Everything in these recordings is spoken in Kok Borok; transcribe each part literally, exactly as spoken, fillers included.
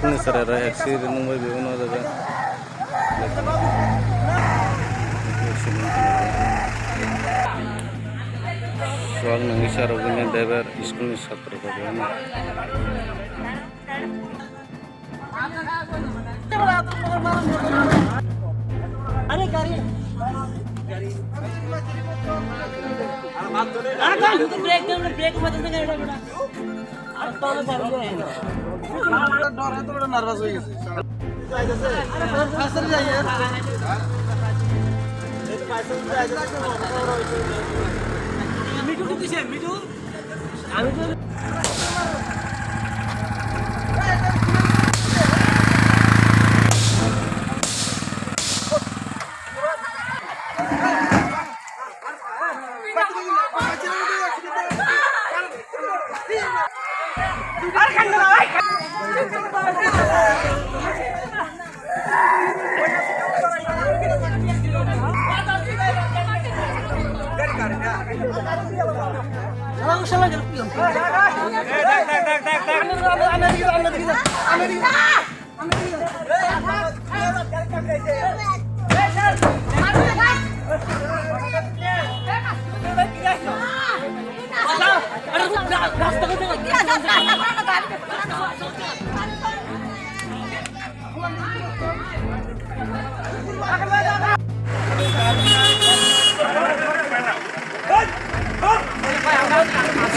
Sir, aro X-ray rinung bai bebono jaga. Suak nangwi sir, oboni driver school ni satro rok. Mithu কিন্তু সে, মিঠু। আমি তো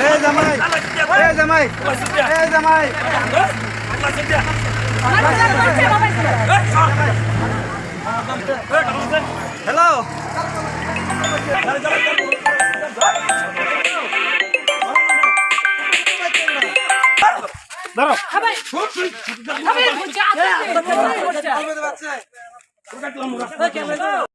Eh, jamai. Eh, jamai. Eh, jamai. Hello. দাঁড়াও।